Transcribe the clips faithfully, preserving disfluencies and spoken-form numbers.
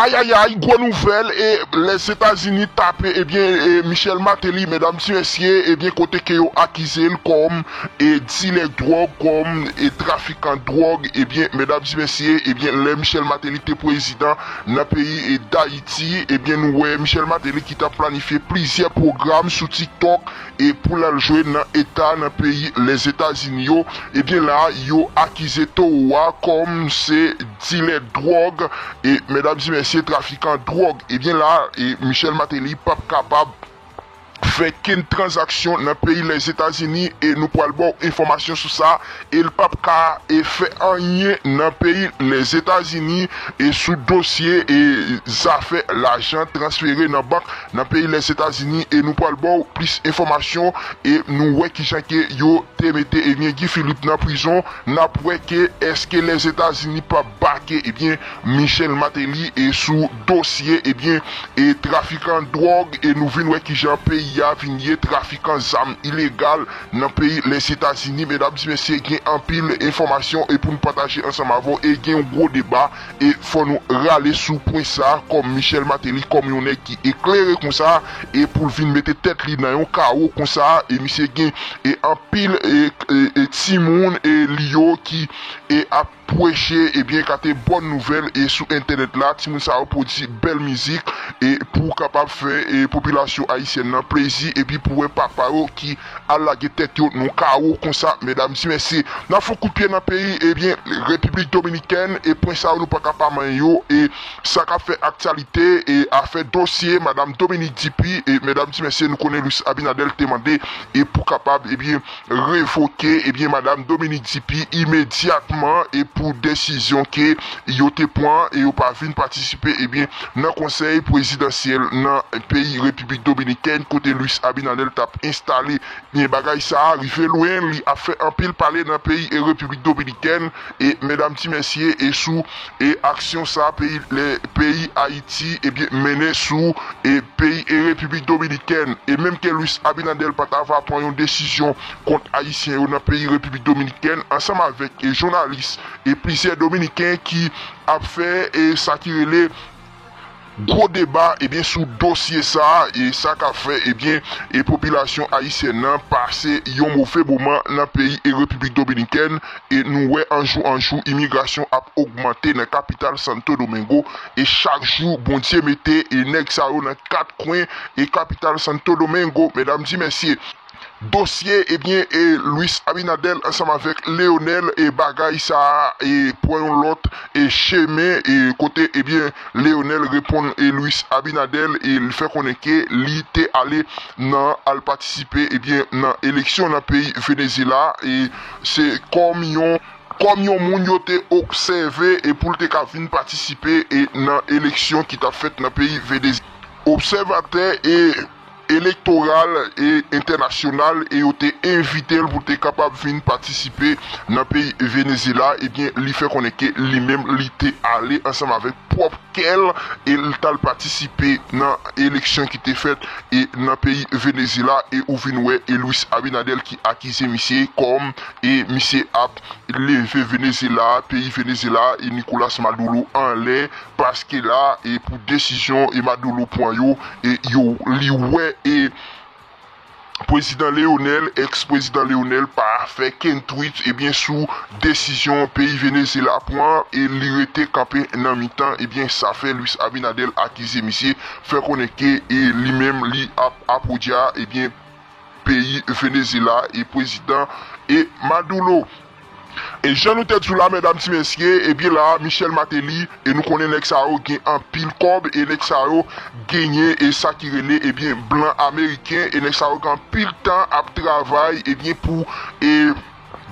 Ayayay, gwo nouvèl, e Lèzetazini tape, ebyen, e Michel Martelly, medam ti mesye, ebyen, kote ke yo akize l kòm, e dilè dwòg, kòm, e trafikan dwòg, ebyen, medam ti mesye, ebyen, lè Michel Martelly te prezidan nan peyi, e Dayiti, ebyen, nou wè Michel Martelly ki t ap planifye plizyè pwogram sou TikTok, e pou l al jwe nan eta nan peyi Lèzetazini yo, ebyen, la, yo akize towo a kòm se dilè dwòg, e medam ti mesye trafikan dwòg, ebyen la, e Michel Martelly p ap kapab fè kenn tranzaksyon nan peyi Lèzetazini, e nou pral ba w enfòmasyon sou sa, e l p ap ka, e fè anyen nan peyi Lèzetazini, e sou dosye, e zafè lajan transfere nan bank nan peyi Lèzetazini, e nou pral ba w plis enfòmasyon, e nou wè kijan ke yo te mete, ebyen, Guy Philippe nan prizon, n ap wè ke èske Lèzetazini p ap bake, ebyen, Michel Martelly, e sou dosye, ebyen, e trafikan dwòg, e nou vin wè kijan peyi a vin ye, trafikan zam ilegal nan peyi Lèzetazini. Medam ti mesye, gen anpil enfòmasyon, e pou n pataje ansanm avè w, e gen yon gwo deba, e fò nou rale sou pwen sa, kòm Michel Martelly, kòm yon nèg ki eklere konsa, e pou l vin mete tèt li nan yon kawo konsa, e misye gen, e anpil, e, e, e timoun, e li yo ki, e ap preche, ebyen, kate bòn nouvèl, e sou entènèt la, timoun sa yo pwodui bèl mizik, e pou kapab fè, e popilasyon ayisyèn nan plezi, epi pou wè papa yo ki al lage tèt yo nan kawo konsa, medam ti mesye. N ap fè kout pye nan peyi, ebyen, Repiblik Dominikèn, e pwen sa yo nou pa ka pa manyen yo, e sa k ap fè aktyalite, e afè dosye madam Dominique Dupuy, e medam ti mesye, nou konnen Luis Abinader te mande, e pou kapab, ebyen, revoke, ebyen, madam Dominique Dupuy imedyatman, e pou desizyon ke yo te pran, e yo pa vin patisipe, ebyen, nan konsèy prezidansyèl nan peyi Repiblik Dominikèn, kote Luis Abinader t ap enstale. Men bagay sa a rive lwen, li ap fè anpil pale nan peyi e Repiblik Dominikèn, e medam ti mesye, e sou, e aksyon sa a, peyi, lè, peyi Ayiti, ebyen, mennen sou, e peyi e Repiblik Dominikèn. E menm ke Luis Abinader pa t ava pran yon desizyon kont Ayisyen yo nan peyi Repiblik Dominikèn, ansanm avèk, e jounalis, e plizyè Dominiken ki ap fè, e sa ki rele gwo deba, ebyen, sou dosye sa a, e sa k ap fè, ebyen, e popilasyon ayisyèn nan pase yon move moman nan peyi e Repiblik Dominikèn, e nou wè anjou anjou imigrasyon ap ogmante nan kapital Santo Domingo, e chak jou Bondye mete, e nèg sa yo nan kat kwen, e kapital Santo Domingo, medam ti mesye. Dosye, ebyen, e Luis Abinader ansanm avèk Leonel, e bagay sa a, e pran yon lòt, e chemen, e kote, ebyen, Leonel reponn, e Luis Abinader, e l fè konnen ke li te ale nan, al patisipe, ebyen, nan eleksyon nan peyi Venezyela, e se kòm yon, kòm yon moun yo te obsève, e pou l te ka vin patisipe, e nan eleksyon ki t ap fèt nan peyi Venezyela. Obsèvatè, e elektoral e entènasyonal, e yo te envite l pou te kapab vin patisipe nan peyi Venezyela, ebyen, li fè konnen ke li menm, li te ale ansanm avèk pwòp kè l, e l t al patisipe nan eleksyon ki te fèt, e nan peyi Venezyela, e ou vin wè, e Luis Abinader ki akize misye kòm, e misye ap leve Venezyela, peyi Venezyela, e Nicolas Maduro anlè, paske la, e pou desizyon, e Maduro pran yo, e yo, li wè, e prezidan Leonel, èks prezidan Leonel pa fè kenn tweet, ebyen, sou desizyon peyi Venezyela pran, e li rete kanpe nan mitan, ebyen, sa fè Luis Abinader akize misye, fè konnen ke, e li menm, li ap apodya, ebyen, peyi Venezyela, e prezidan, e Maduro. E jan nou te di w la, medam ti mesye, ebyen la, Michel Martelly, e nou konnen nèg sa yo gen anpil kòb, e nèg sa yo genyen, e sa ki rele, ebyen, blan ameriken, e nèg sa yo gen anpil tan ap travay, ebyen, pou, e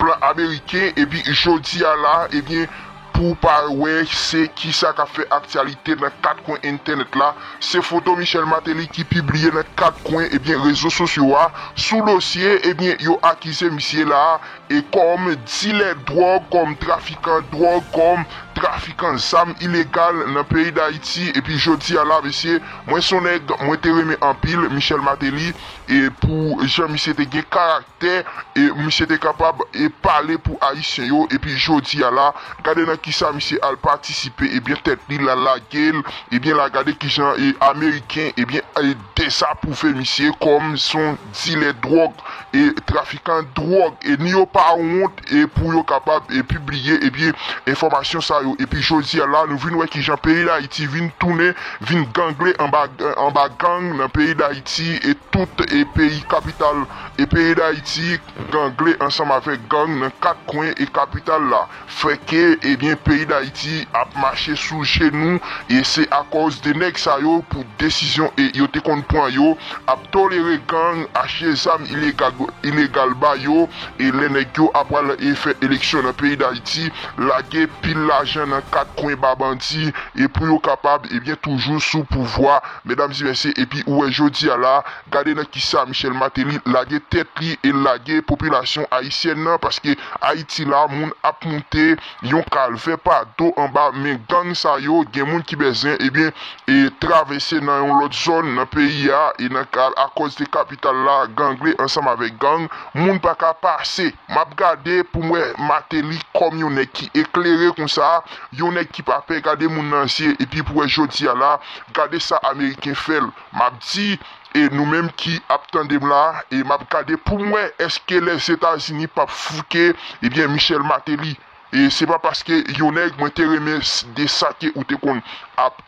blan ameriken, epi jodi a la, ebyen, pou w pa wè se kisa k ap fè aktyalite nan kat kwen entènèt la, se foto Michel Martelly ki pibliye nan kat kwen, ebyen, rezo sosyo a, sou dosye, ebyen, yo akize misye la, e kòm dilè dwòg, kòm trafikan dwòg, kòm trafikan zam ilegal nan peyi Dayiti. Epi jodi a la, mesye, mwen se yon nèg mwen te renmen anpil, Michel Martelly, e pou jan misye te gen karaktè, e misye te kapab e pale pou Ayisyen yo. Epi jodi a la, gade nan kisa misye al patisipe, ebyen tèt li la lage l, ebyen la gade kijan e Ameriken, ebyen e dezapwouve misye kòm se yon dilè dwòg e trafikan dwòg, e ni yo pa wont e pou yo kapab e pibliye ebyen enfòmasyon sa yo. Epi jodi a la, nou vin wè kijan peyi Dayiti vin tounen, vin gangle anba anba gang nan peyi Dayiti, e tout e peyi kapital e peyi Dayiti gangle ansanm avèk gang nan kat kwen e kapital la. Fè ke ebyen peyi Dayiti ap mache sou jenou, e se akòz de nèg sa yo pou desizyon e yo te konn pran yo, ap tolere gang, achte zam ilegal ilegal ba yo, e lè nèg yo ap pral e fè eleksyon nan peyi Dayiti, lage pil lajan nan kat kwen ba bandi, e pou yo kapab ebyen toujou sou pouvwa, medam e mesye. Epi ou wè jodi a la, gade nan kisa Michel Martelly lage tèt li e lage popilasyon ayisyèn nan, paske Ayiti la, moun ap moute yon kalvè pa do anba men gang sa yo. Gen moun ki bezwen ebyen e travèse nan yon lòt zòn nan peyi a, e nan ka akòz de kapital la gangle ansanm avèk gang, moun pa ka pase. M ap gade pou m wè Martelly kòm yon nèg ki eklere konsa, yon nèg ki pa pè gade moun nan zye, epi pou wè jodi a la, gade sa Ameriken fè l. M ap di, e nou menm ki ap tande m la, e m ap gade pou m wè èske Lèzetazini p ap fouke ebyen Michel Martelly. E se pa paske yon nèg mwen te renmen de sa ke ou te konn ap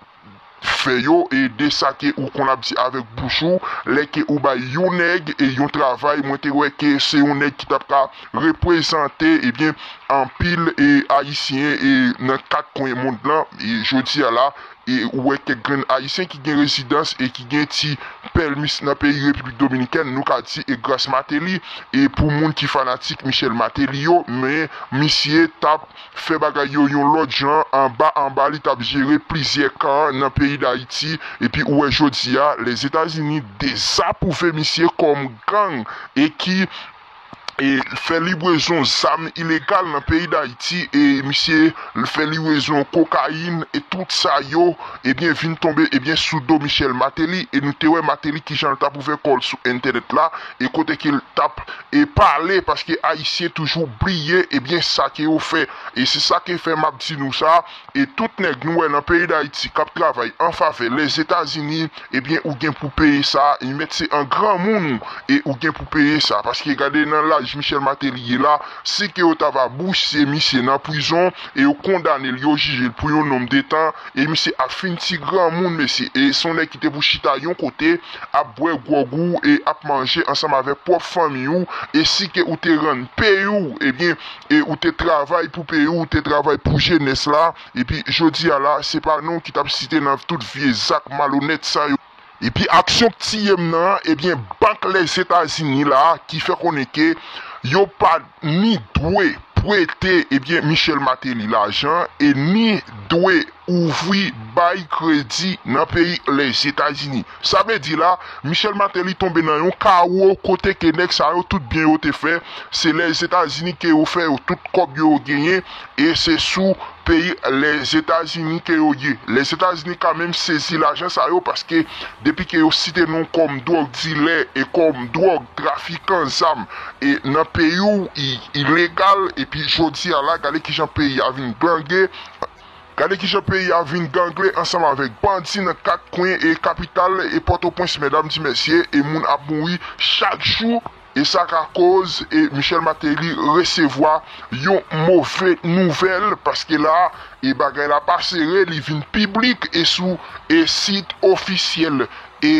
fè yo, e de sa ke ou konn ap di avèk bouch ou, lè ke ou bay yon nèg e yon travay, mwen te wè ke se yon nèg ki t ap ka reprezante ebyen anpil e Ayisyen e nan kat kwen mond lan. E jodi a la, e ou wè kèk grenn Ayisyen ki gen rezidans e ki gen ti pèmis nan peyi Repiblik Dominikèn, nou ka di e gras Martelly, e pou moun ki fanatik Michel Martelly yo, men misye t ap fè bagay yo yon lòt jan, anba anba li t ap jere plizyè kan nan peyi Dayiti. Epi ou wè jodi a, Lèzetazini dezapwouve misye kòm gang e ki e fè librezon zam ilegal nan peyi Dayiti, e misye fè librezon kokayin e tout sa yo ebyen vin tonbe ebyen sou do Michel Martelly. E nou te wè Martelly kijan l t ap ouvè kò l sou entènèt la, e kote ke l t ap e pale, paske Ayisyen toujou bliye ebyen sa ke yo fè. E se sa ke fè m ap di nou sa, e tout nèg nou wè nan peyi Dayiti k ap travay an favè Lèzetazini, ebyen ou gen pou peye sa, e mèt se an granmoun ou e ou gen pou peye sa, paske gade nan laj Michel Martelly ye la, si ke yo ta va bouse misye nan prizon e yo kondane l, yo jije l pou yon nonm de tan, e misye ap fin ti granmoun, mesye, e se yon nèg ki te pou chita yon kote, ap bwè gwòg ou e ap manje ansanm avèk pwòp fanmi ou, e si ke ou te rann peyi w, ebyen, e ou te travay pou peyi w, ou te travay pou jenès la, epi jodi a la, se pa nou ki t ap site nan tout vye zak malonèt sa yo. Epi aksyon k tiye m nan, ebyen, bank Lèzetazini la ki fè konnen ke yo pa ni dwe prete, ebyen, Michel Martelly lajan e ni dwe ouvri bay kredi nan peyi Lèzetazini. Sa vle di la, Michel Martelly tonbe nan yon kawo kote ke nèg sa yo, tout byen yo te fè, se Lèzetazini ke yo fè yo, tout kòb yo yo genyen, e se sou peyi Lèzetazini ke yo ye. Lèzetazini ka menm sezi lajan sa yo, paske depi ke yo site nou kòm dwòg dilè e kòm dwòg trafikan zam e nan peyi w, i ilegal, epi jodi a la, gade kijan peyi a vin gangle. Gade kijan peyi a vin gangle ansanm avèk bandi nan kat kwen e kapital e Pòtoprens, medam e mesye, e moun ap mouri chak jou. E sa ka koz e Michel Martelly resevwa yon move nouvèl, paske la, e bagay la pa sere, li vin piblik e sou e sit ofisyèl e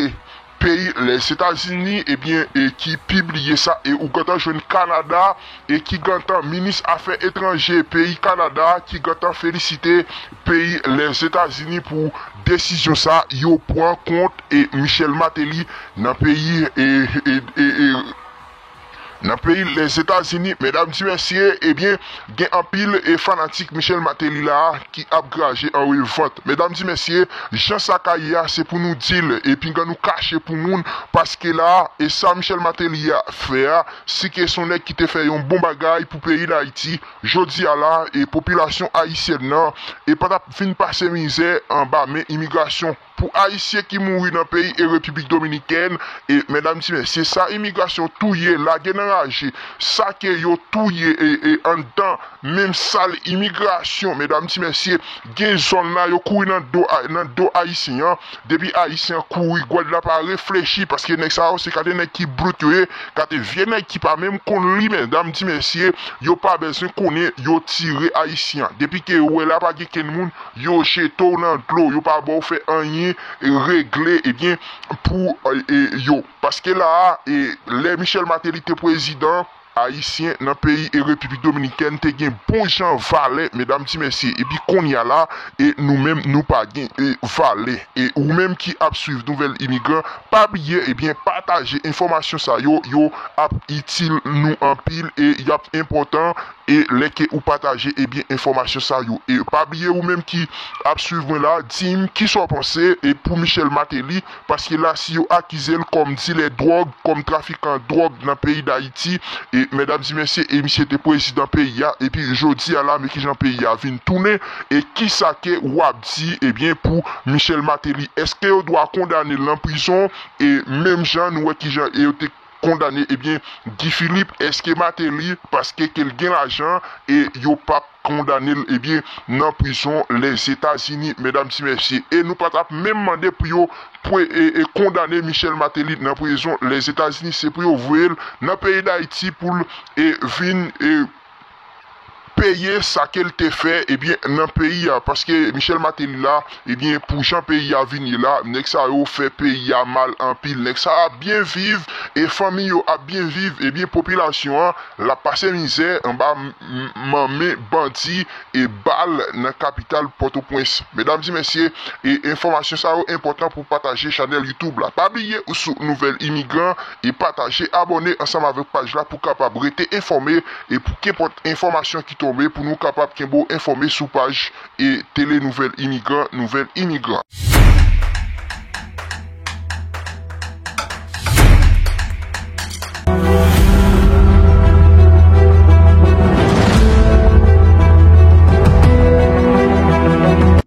peyi Lèzetazini, ebyen, e ki pibliye sa, e ou gentan jwenn Kanada, e ki gentan minis afè etranje peyi Kanada, ki gentan felisite peyi Lèzetazini pou desizyon sa yo pran kont e Michel Martelly nan peyi e, e, e, e Nan peyi Lèzetazini, medam di mesye, ebyen, gen anpil e fanatik Michel Martelly la ki ap graje an revant. Medam di mesye, jan sa ka ye a, se pou nou di l, e pinga nou kache pou moun, paske la, e sa Michel Martelly a fè a, si ke se yon nèg ki te fè yon bon bagay pou peyi Dayiti, jodi a la, e popilasyon ayisyèn nan, e pa t ap vin pase mizè anba men imigrasyon. Pou Ayisyen ki mouri nan peyi e Repiblik Dominikèn, e medam di mesye, sa imigrasyon touye, lage nan raje, sa ke yo touye e, e anndan menm sal imigrasyon, medam di mesye, gen zòn la yo kouri nan do, a- nan do Ayisyen an, depi Ayisyen an kouri, Gwadlap pa reflechi, paske nèg sa yo se kate nèg ki brut yo ye, kate vye nèg ki pa menm konn li, medam di mesye, yo pa bezwen konnen, yo tire Ayisyen an. Depi ke yo wè la pa gen kenn moun, yo jete w nan dlo, yo pa ba w fè anyen, e regle, ebyen, pou e, yo. Paske la a, e, lè Michel Martelly te prezidan ayisyen nan peyi e Repiblik Dominikèn, te gen bon jan valè, medam di mesye. Epi kounye a la, e nou menm, nou pa gen e valè. E ou menm ki ap swiv Nouvèl Imigran, pa bliye, ebyen, pataje enfòmasyon sa yo, yo ap itil nou anpil e y ap enpòtan e lè ke ou pataje, ebyen, enfòmasyon sa yo. E pa bliye ou menm ki ap swiv mwen la, di m kisa w panse e pou Michel Martelly, paske la si yo akize l kòm dilè dwòg, kòm trafikan dwòg nan peyi Dayiti, e medam di mesye, e misye te prezidan peyi a, epi jodi a la, men kijan peyi a vin tounen, e kisa ke w ap di, ebyen, pou Michel Martelly? Èske yo dwa kondane l nan prizon, e menm jan nou wè kijan e yo te kondane, ebyen, Guy Philippe, èske Martelly, paske ke l gen lajan, e yo p ap kondane l, ebyen, nan prizon Lèzetazini, medam di mesye. E nou pa t ap menm mande pou yo pou e, e kondane Michel Martelly nan prizon Lèzetazini, se pou yo voye l nan peyi Dayiti pou l e vin e peye sa ke l te fè, ebyen, nan peyi a, paske Michel Martelly la, ebyen, pou jan peyi a vin ye la, nèg sa yo fè peyi a mal anpil. Nèg sa yo ap byen viv, e fanmi yo ap byen viv, ebyen, popilasyon an, l ap pase mizè anba m- m- manmen bandi e bal nan kapital Pòtoprens. Medam di mesye, e enfòmasyon sa yo enpòtan pou pataje chanèl YouTube la. Pa bliye ou sou Nouvèl Imigran e pataje, abòne ansanm avèk paj la pou kapab rete enfòme e pou kenpòt enfòmasyon ki tonbe pou nou kapab kenbe w enfòme sou paj e tele Nouvèl Imigran, Nouvèl Imigran.